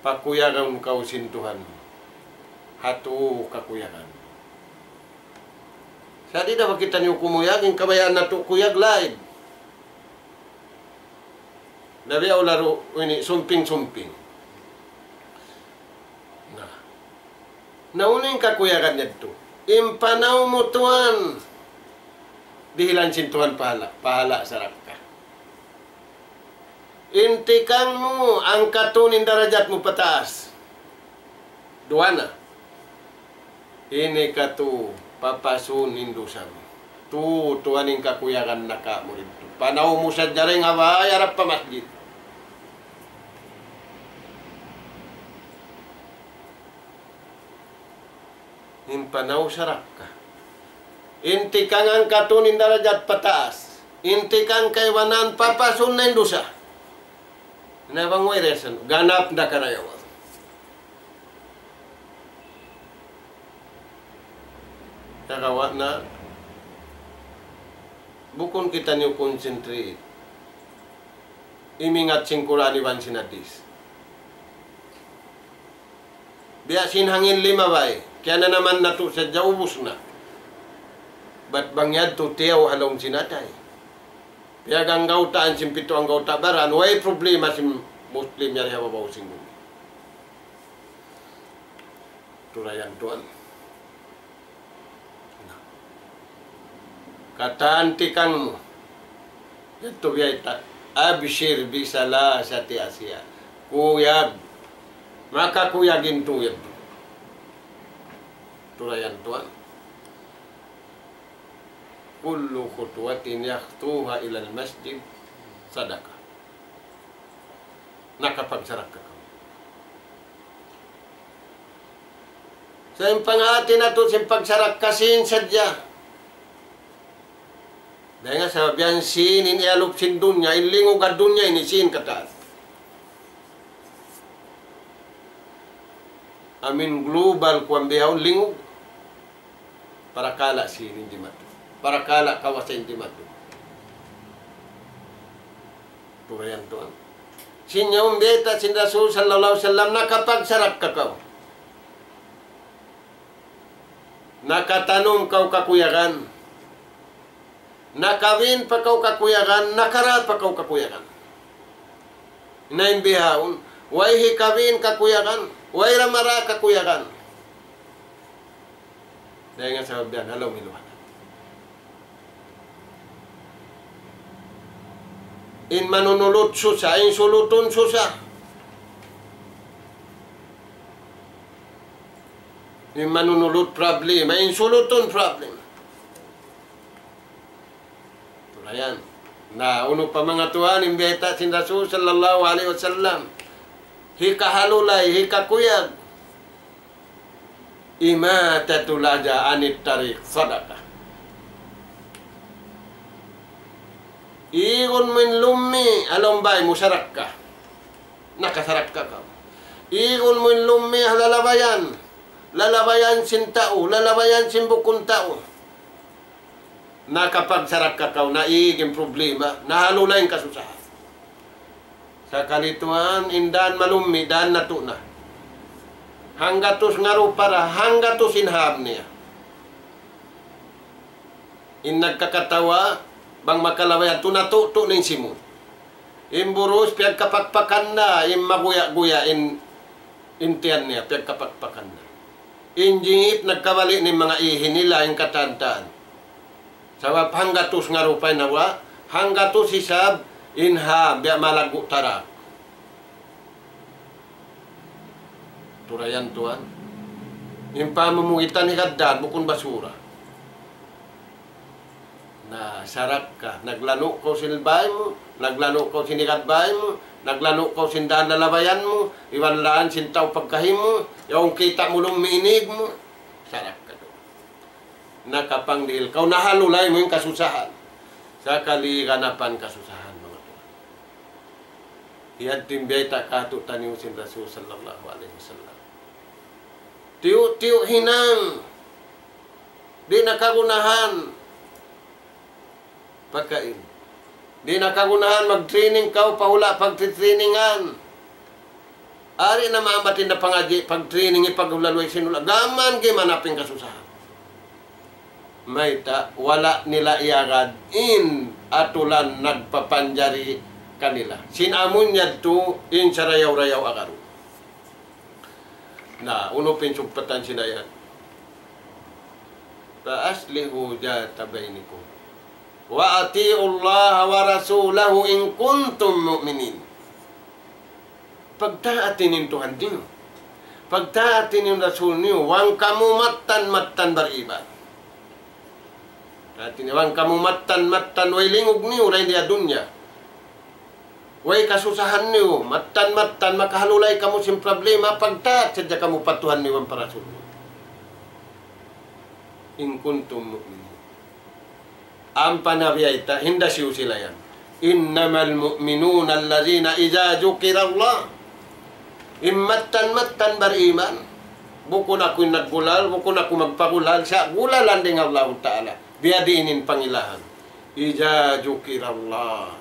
Pakuyagun kaw sin Tuhan. Ha tu kakuyagan. Sa' di' da ba kitaniyu kumuyag, in kabayaan natu' kuyag lain. Labi awla ru ini sumping-sumping. Na. Na unu in kakuyagan yadtu? In panaw mu tuwan, dihilan sin Tuhan pahala', pahala' sarakka. In tikang mu, angkatun in darajat mu pataas. Duwa na. Ini katu', papasun in dusa mu. Tu, tuwan in kakuyagan nakamu didtu. Panaw mu sadja dayn ha bāy harap pa masjid. In panaw sarakka. In tikang angkatun in darajat pataas. In tikang kaibanan papasun na in dusa. Na bang way reason, ganap da karayawan. Nakawa na, bukun kitaniyu concentrate. Imingat sin Qur'an iban sin hadith. Biya' sin hangin limabay, kiyananaman natu' sadja ubus na. Bat bang yadtu tiyaw ha lawm sin atay. Piyag-anggawtaan sin pitu anggawta' baran, way problema sin Muslim yari ha babaw sin bumi. Turayan tuwan. Na. Katan tikang mu. Yadtu biyayta'. أبشر بثلاثة أشياء. Kuyag. Makakuyag in tuyag. Tulayan tuwan. كل خطوة يخطوها إلى المسجد صدقة. Nakapagsarakka kaw. Sa' in panghati natu' sin pagsarakka sin sadja. Dayn ha sabab yan sin in iyalup sin dunya, in lingug ha dunya ini sin katan. Amin global kuwan bihaun lingug. Parakala' sin in jimatu. Parakala' kawasa in jimatu. Tulayan tuwan. Sin yaun bayta' sin Rasul sallallahu alayhi wasallam nakapagsarakka kaw. Nakatanum kaw kakuyagan. Nakawin pa kaw kakuyagan, nakara pa kaw kakuyagan. Na in bihaun, way hikawin kakuyagan, way ra mara kakuyagan. Dayn ha sabab yan, halaw miluha. In manunulut susa, in sulutun susa. In manunulut problema, in sulutun problema. Tulayan. Na, unu pa manga tuwan, in bayta' sin Rasul sallallahu alayhi wasallam. Hikahalulay, hikakuyag. إماطة الأذى عن الطريق صدقة. Igun mu in lummi' ha lawm bāy mu sarakka. Nakasarakka kaw. Igun mu in lummi' ha lalabayan. Lalabayan sin tau, lalabayan sin bukun tau. Nakapagsarakka kaw, naig in problema, nahalulay in kasusahan. Sakali tuwan, in dān malummi', dān natu' na. Hanggatus ngarupa ra, hanggatus in hām niya. In nagkakatawa, bang makalawa yadtu, natutu' na in simud. In burus, piyagkapakpakan na, in maguya'-guya', in, in tiyan niya, piyagkapakpakan na. In jingip, nagkabali' na in manga ihi nila, in katantan. Sabab hanggatus ngarupa in hawa, hanggatus isab in hām, biya' malaggu' tarak. Tulayan tuwan. In pamumugitan hikaddan, bukun basura. Na, sarakka, naglanu' kaw sin bāy mu, naglanu' kaw sin hikad bāy mu, naglanu' kaw sin dān lalabayan mu, iban dān sin tau pagkahi mu, yaun kita' mu lummi' in ig mu, sarakka tuwan. Nakapangdihil kaw, nahalulay mu in kasusahan. Sakali ganapan kasusahan, manga tuwan. Yadtu in bayta' kātu'niyu sin Rasul sallallahu alayhi wasallam. Tiyu'-tiyu' hinang. Di' na kagunahan pakain. Di' na kagunahan mag-training kaw pa hula' pagtitrainingan. Ari na maambat in da pangadji', pagtraining, ipaghula'-luway sin hula'. Gām mayan, gām mayan in kasusahan. Mayta', wala' nila iyagad in atulan nagpapanjari kanila. Sin amun yadtu in sarayaw-rayaw agarun. Na, unu pa in sugpatan sin ayat? فأصلحوا ذات بينكم وأطيعوا الله ورسوله إن كنتم مؤمنين. Pagtaati niyu in Tuhan niyu. Pagtaati niyu in Rasul niyu, bang kamu mattan-mattan bariman. Hāti niya, bang kamu mattan-mattan way lingug niyu dayn di ha dunya. Way kasusahan niyu, mattan-mattan makahalulay kamu sin problema, pagtaat sadja kamu pa Tuhan niyu iban pa Rasul niyu. إن كنتم مؤمنين. Ampa na biyayta', hinda siyu sila yan. إنما المؤمنون الذين إذا ذكر الله. In mattan-mattan bariman. Bukun aku in naggulal, bukun aku magpagulal, sa' gulalan dayn ha Allahu Ta'ala. Biyadiin in pangilahan. إذا ذكر الله.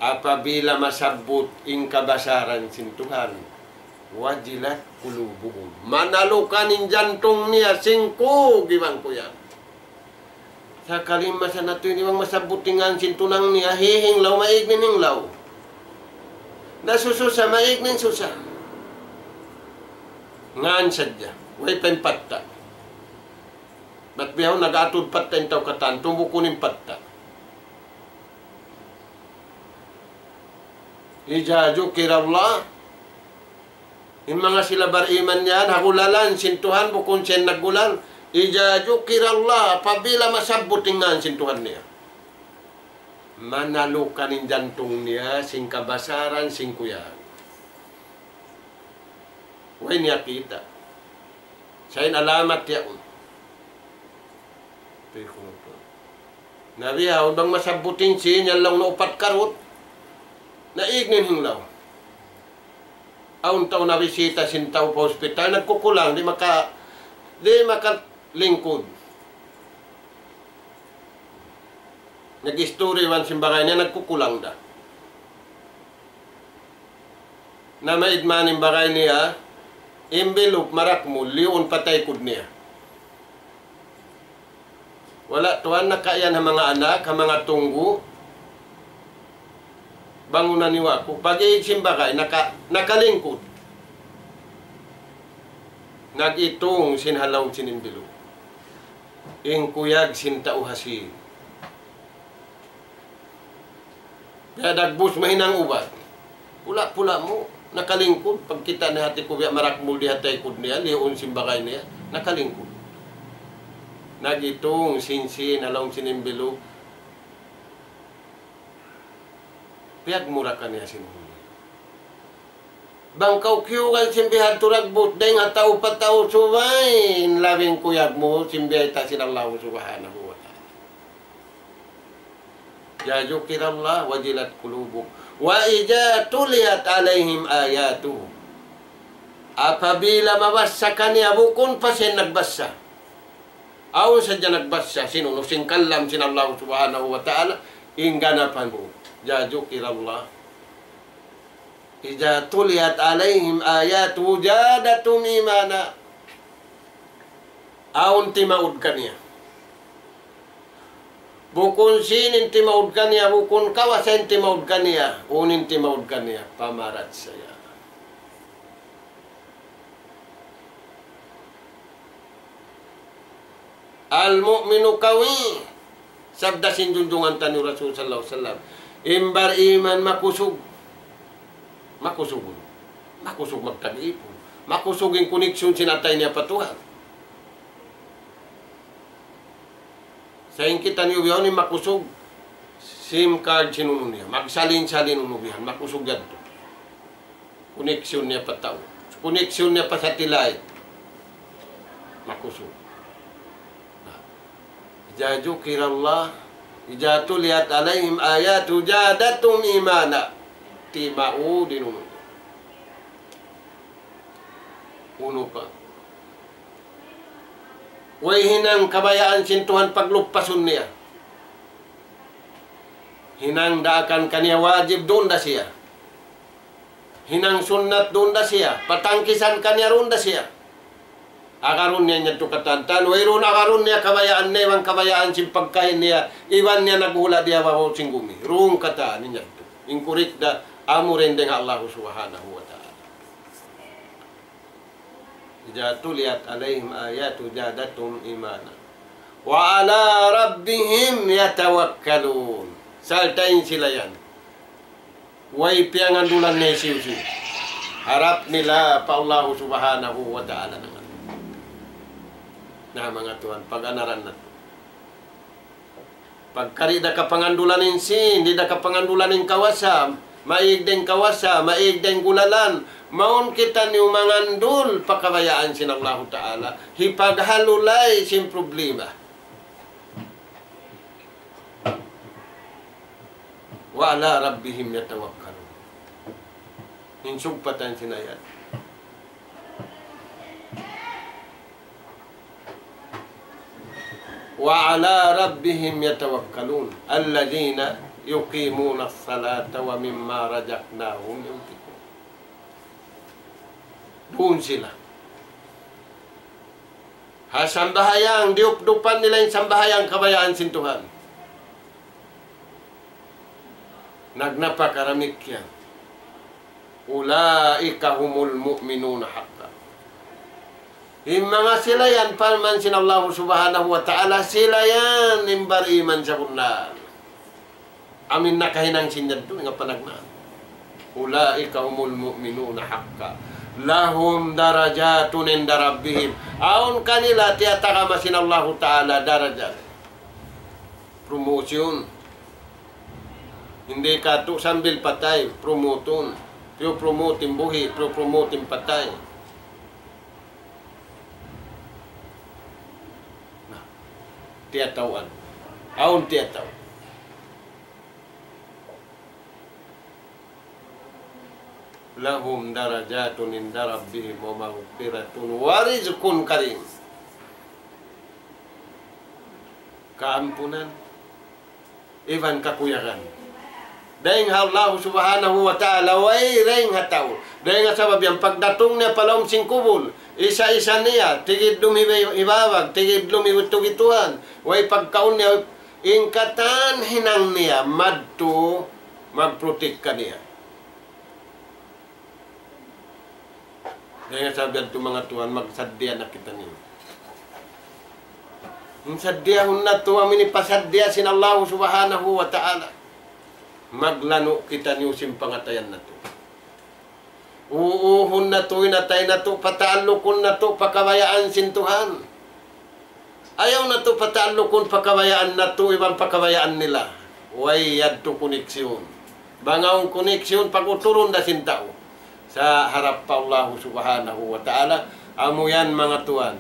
Apabila masabbut in kabasaran sin Tuhan, وجلت قلوبهم. Manalukan in jantung niya, singkug iban kuyag. Sakali masa natu' ini bang masabbut in ngān sin tunang niya, hihinglaw, maig na in hinglaw. Nasususa, maig na in susa. Ngān sadja, way pa in patta'. Bat bihaun nag-atud patta' in tau katan, tumbukun in patta'. إذا ذكر الله. In manga sila bariman yan, ha gulalan sin Tuhan, bukun siya in naggulal. إذا ذكر الله, apabila masabbut in ngan sin Tuhan niya, manalukan in jantung niya sin kabasaran, sin kuyag. Way niya kita'. Sa' in alamat yaun. Nabi, awn bang masabbut in sīn, yan laung na upat karut. Naig na in hinglaw. Awn tau nabisita sin tau pa hospital, nagkukulang, di' maka-, di' makalingkud. Nag-istori iban sin bagay niya, nagkukulang da. Na maid man in bagay niya, envelope marakmul, liyuun pa taykud niya. Wala' tuwan, nakayan ha manga anak, ha manga tunggu', bangunan niyu aku. Pag-iig sin bagay, naka-, nakalingkud. Nag-itung sin ha lawm sin envelope. In kuyag sin tau ha sīn. Biya' dagbus mahinang ubat. Pula-pula mu, nakalingkud. Pagkita' niya hati ku biya' marakmul di ha taykud niya, liyuun sin bagay niya, nakalingkud. Nag-itung sin sīn ha lawm sin envelope. Piyagmura kaniya sin unu. Bang kaw kiyugan sin bihadtu dagbus dayn ha tau pa tau, subay in labi in kuyag mu sin biyayta' sin Allahu Subhanahu wa Ta'ala. إذا ذكر الله وجلت قلوبهم وإذا تليت عليهم آياته. Apabila mabassa kaniya, bukun pa siya nagbassa. Awn sadja nagbassa, sin unu, sin kalam sin Allahu Subhanahu wa Ta'ala, in ganapan mu. إذا ذكر الله إذا تليت عليهم آياته زادتهم إيمانا. Awn timaud kaniya. Bukun sīn in timaud kaniya, bukun kawasa in timaud kaniya, unu in timaud kaniya, pamarachaya. المؤمن القوي. Sabda sin junjungan taniyu Rasul sallallahu alayhi wasallam, in bariman makusug. Makusug. Makusug magtag-ipun. Makusug in koneksyon sin atay niya pa Tuhan. Sa' in kitaniyu bihaun in makusug, SIM card sin unu niya. Magsalin-salin unu bihan. Makusug yadtu. Koneksyon niya pa tau. Koneksyon niya pa satellite. Makusug. Na. إذا ذكر الله، إذا تليت عليهم آياته زادتهم إيمانا. Timaud in unu. Unu pa. Way hinang kabayaan sin Tuhan pagluppasun niya. Hinang daakan kaniya wajib duun da siya. Hinang sunnat duun da siya. Patangkisan kaniya duun da siya. Agarun niya in yadtu katan. Wayruun agarun niya kabayaan niya, iban kabayaan sin pagkahi niya, iban niya naghula' di ha babaw sin gumi. Duun katan in yadtu. In kurik da, amu dayng ha Allahu Subhanahu wa Ta'ala. إذا تليت عليهم آياته زادتهم إيمانا وعلى ربهم يتوكلون. Sarta' in sila yan, way piyangandulan nila hisiyu-siyu. Harap nila pa Allahu Subhanahu wa Ta'ala naman. Na, manga tuwan, pag-anaran natu'. Pagka di' da kapangandulan in sīn, di' da kapangandulan in kawasa, maig da in kawasa, maig da in gulalan, mawn kitaniyu mangandul pa kabayaan sin Allahu Ta'ala, hipaghalulay sin problema. وعلى ربهم يتوكلون. In sugpatan sin ayat. وعلى ربهم يتوكلون الذين يقيمون الصلاة ومما رزقناهم ينفقون. Duun sila. Ha sambahayang, diyupdupan nila in sambahayang kabayaan sin Tuhan. Nagnapaka damikkiyan. أولئك هم المؤمنون حقا. In manga sila yan, parman sin Allahu Subhanahu wa Ta'ala, sila yan in bariman sabunnal. Amu in nakahinang sin yadtu, nga panagnaan. أولئك هم المؤمنون حقا لهم درجات عند ربهم. Awn kanila tiyatagama sin Allahu Ta'ala darajat. Promotion. Hindi katu' sambil patay, promotun. Piyu promote in buhi', piyu promote in patay. Na, tiyatawhan. Awn tiyataw. لهم درجات عند ربهم ومغفرة ورزق كريم. Kaampunan iban kakuyagan dayn ha Allah Subhanahu wa Ta'ala, way dayn ha tau. Dayn ha sabab yan pagdatung niya pa lawm sin kubul, isa-isa niya, tigidlum hiba-, hibabag, tigidlum hibutug ituhan, way pagkaun niya, in katan hinang niya, madtu magprotect kaniya. Dayn ha sabab yadtu manga tuwan, magsaddiya na kitaniyu. In saddiyahun natu', amu in hipasaddiya sin Allahu Subhanahu wa Ta'ala. Maglanu' kitaniyu sin pangatayan natu'. Uuhun natu' in atay natu', pataallukun natu' pa kabayaan sin Tuhan. Ayaw natu' pataallukun pa kabayaan natu' iban pa kabayaan nila. Way yadtu koneksyon. Bang awn koneksyon, pag-uturun da sin tau. Sa' harap pa Allahu Subhanahu wa Ta'ala, amu yan manga tuwan.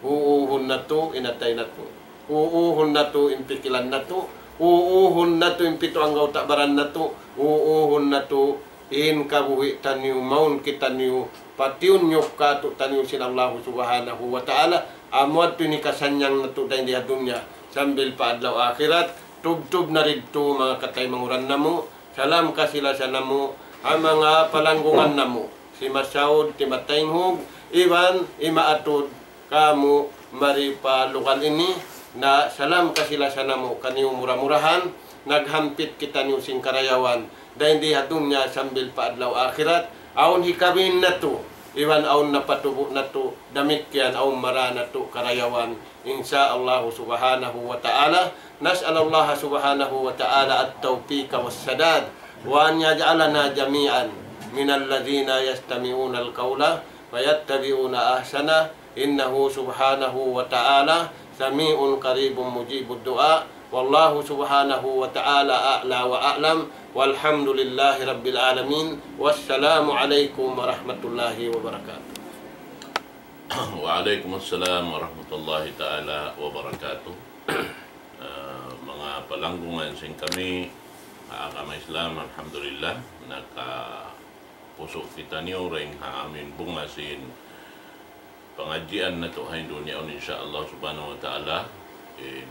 Uuhun natu' in atay natu'. Uuhun natu' in pikilan natu'. Uuhun natu' in pitu anggawta' baran natu'. Uuhun natu' in kabuhi' taniyu, mawn kitaniyu, patiyunyuk kātu'niyu sin Allahu Subhanahu wa Ta'ala, amu yadtu in hikasannyang natu' dayn di ha dunya, sambil pa adlaw akhirat, tubtub na didtu manga kataymanghuran namu', salam kasi-lasa namu', ha manga palanggungan namu', si Masaud, si Mataynghug, iban, imaatud, kamu mari pa lugal ini, na salam kasi-lasa namu' kaniyu mura-murahan, naghampit kitaniyu sin karayawan, dayn di ha dunya sambil pa adlaw akhirat, awn hikabin natu', iban awn napatubu' natu', damikkiyan awn mara natu' karayawan, insya Allah subhanahu wa ta'ala, نسأل الله سبحانه وتعالى التوفيق والسداد، وأن يجعلنا جميعا من الذين يستمعون القول فيتبعون أحسنه، إنه سبحانه وتعالى سميع قريب مجيب الدعاء. والله سبحانه وتعالى أعلى وأعلم، والحمد لله رب العالمين، والسلام عليكم ورحمة الله وبركاته. Wa alaykum assalam warahmatullahi ta'ala wabarakatuh. Ah, manga palanggungan sin kami, ah, agama Islam, alhamdulillah, nakapusu' kitaniyu dayn ha amuin bunga sin pangadjian natu' ha dunya ini, insya Allah subhanahu wa ta'ala. In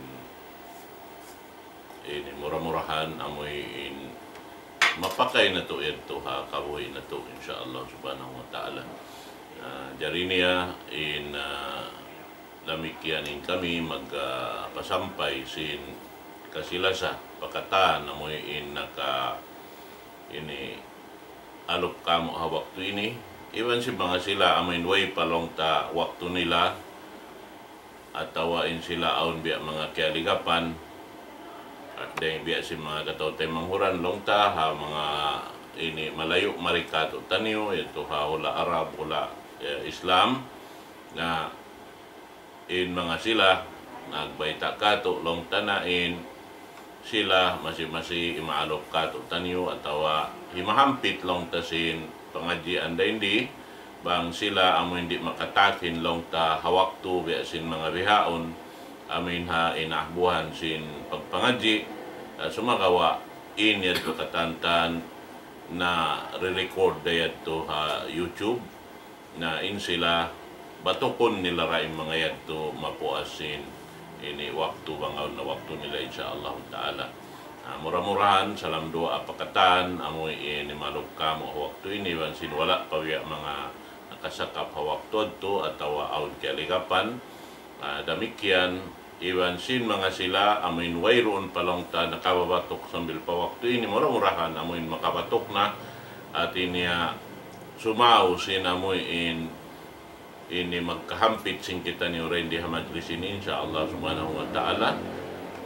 Ini mura-murahan amuin mapakay natu' yadtu ha kabuhi' natu', insya Allah subhanahu wa ta'ala. Ah, jari niya in, ah, damikkiyan in kami mag, ah, pasampay sin kasi-lasa pa katan amuin naka ini alup kamu' ha waktu ini, iban sin manga sila amuin way pa laung ta waktu nila, atawa in sila awn biya' manga kiyaligapan, at dayn biya' sin manga kataw-taymanghuran laung ta, ha manga ini malayu' mari katu'niyu, yadtu ha hula' Arab, hula', eh, Islam, na in manga sila nagbayta' katu' laung ta na in sila masi-masi imaalup katu'niyu atawa himahampit laung ta sin pangadjian dayn di, bang sila amuin di' makatakin laung ta ha waktu biya' sin manga bihaun, amuin ha inaahbuhan sin pagpangadji', ah, sumagawa' in yadtu katantan na re-record da yadtu ha YouTube, na in sila batukun nila ra in manga yadtu mapuas sin ini waktu bang awn na waktu nila, insya Allah ta'ala. Ah, mura-murahan, salam duwaa pa katan, amuin imalup kamu' ha waktu ini, iban sin wala' pa biya' manga nakasakap ha waktu yadtu, atawa awn kiyaligapan, ah, damikkiyan, iban sin manga sila amuin wayruun pa laung ta nakababatuk sambil pa waktu ini, mura-murahan amuin makabatuk na, hati niya sumaw sin amuin ini magkahampit sin kitaniyu dayn di ha majlis ini, insya Allah subhanahu wa ta'ala.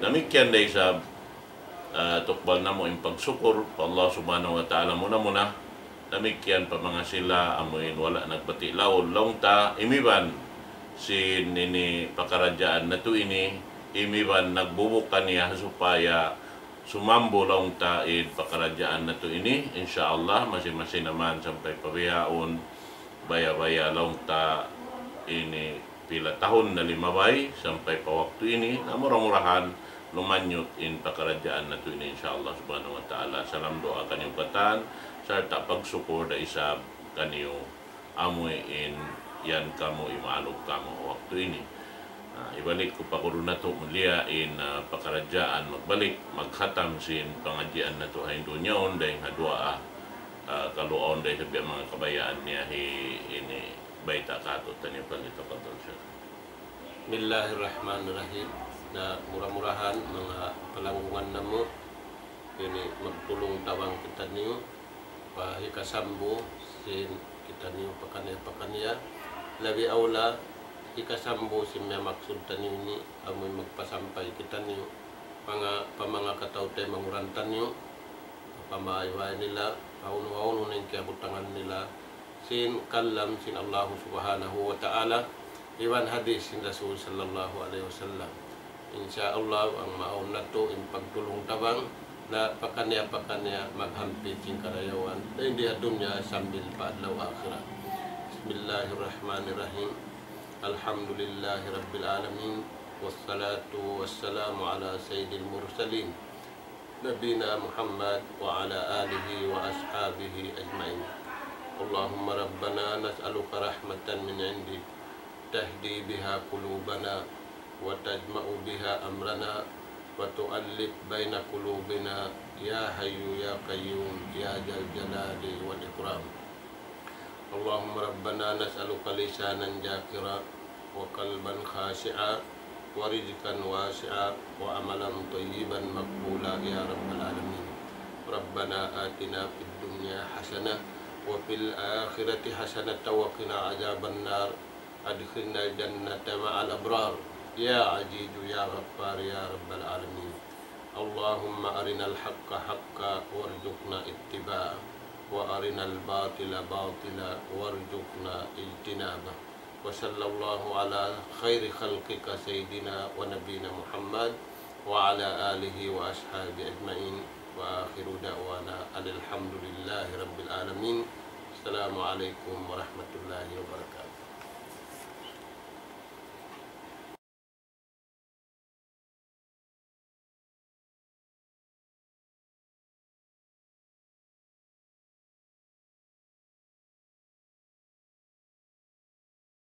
Damikkiyan da isab ah, tukbal namu' in pagsukur pa Allah Subhanahu wa Ta'ala muna-muna. Damikkiyan pa manga sila amuin wala' nagbati' laung, laung ta imiban sin ini pakaradjaan natu' ini, imiban nagbubuka niya supaya sumambu laung ta in pakaradjaan natu' ini. Insya Allah, masi-masi na man sampay pa bihaun, baya'-baya' laung ta ini pila tahun na limabay sampay pa waktu ini, na mura-murahan lumanyut in pakaradjaan natu' ini, insya Allah Subhanahu wa Ta'ala. Salam duwaa kaniyu katan, sarta' pagsukur da isab kaniyu amuin yan kamu imaaluk kamu waktu ini. Ah, hibalik ku pa guru natu' mulia in, ah, pakaradjaan magbalik, maghatam sin pangadjian natu' ha Indonesia, dayn ha duwaa, ah, kalu awn dayn ha biya' manga kabayaan niya hi ini bayta' kātu'niyu, falyatafaddal Sheikh. Bismillahirrahmanirrahim. Na mura-murahan manga palanggungan namu', ini magtulung-tabang kitaniyu pa hikasambu sin kitaniyu pakaniya-pakaniya. Labi awla hikasambu sin miyamaksud taniyu ini, amuin magpasampay kitaniyu pa manga, pa manga kataw-taymanghuran taniyu, pa manga iway nila, pa unu-unu na in kiyabutangan nila sin kalam sin Allahu Subhanahu wa Ta'ala, iban hadith sin Rasul sallallahu alayhi wasallam. Insya Allah, bang maawn natu' in pagtulung-tabang, na pakaniya-pakaniya maghampit sin karayawan, dayn di ha dunya sambil pa adlaw akhirat. Bismillahirrahmanirrahim. Alhamdulillahi Rabbil Alamin. Wassalatu wassalamu ala Sayyidil Mursalin, Nabina Muhammad wa ala alihi wa ashabihi ajma'in. اللهم ربنا نسألك رحمة من عندك تهدي بها قلوبنا وتجمع بها أمرنا وتؤلف بين قلوبنا يا حي يا قيوم يا ذا الجلال والإكرام. اللهم ربنا نسألك لسانا ذاكرا وقلبا خاشعا ورزقا واسعا وعملا طيبا مقبولا يا رب العالمين. ربنا آتنا في الدنيا حسنة وفي الآخرة حسنة وقنا عذاب النار. أدخلنا الجنة مع الأبرار يا عزيز يا غفار يا رب العالمين. اللهم أرنا الحق حقا وارزقنا اتباعه وأرنا الباطل باطلا وارزقنا اجتنابه. وصلى الله على خير خلقك سيدنا ونبينا محمد وعلى آله وأصحابه أجمعين. وآخر دعوانا أن الحمد لله رب العالمين. السلام عليكم ورحمة الله وبركاته.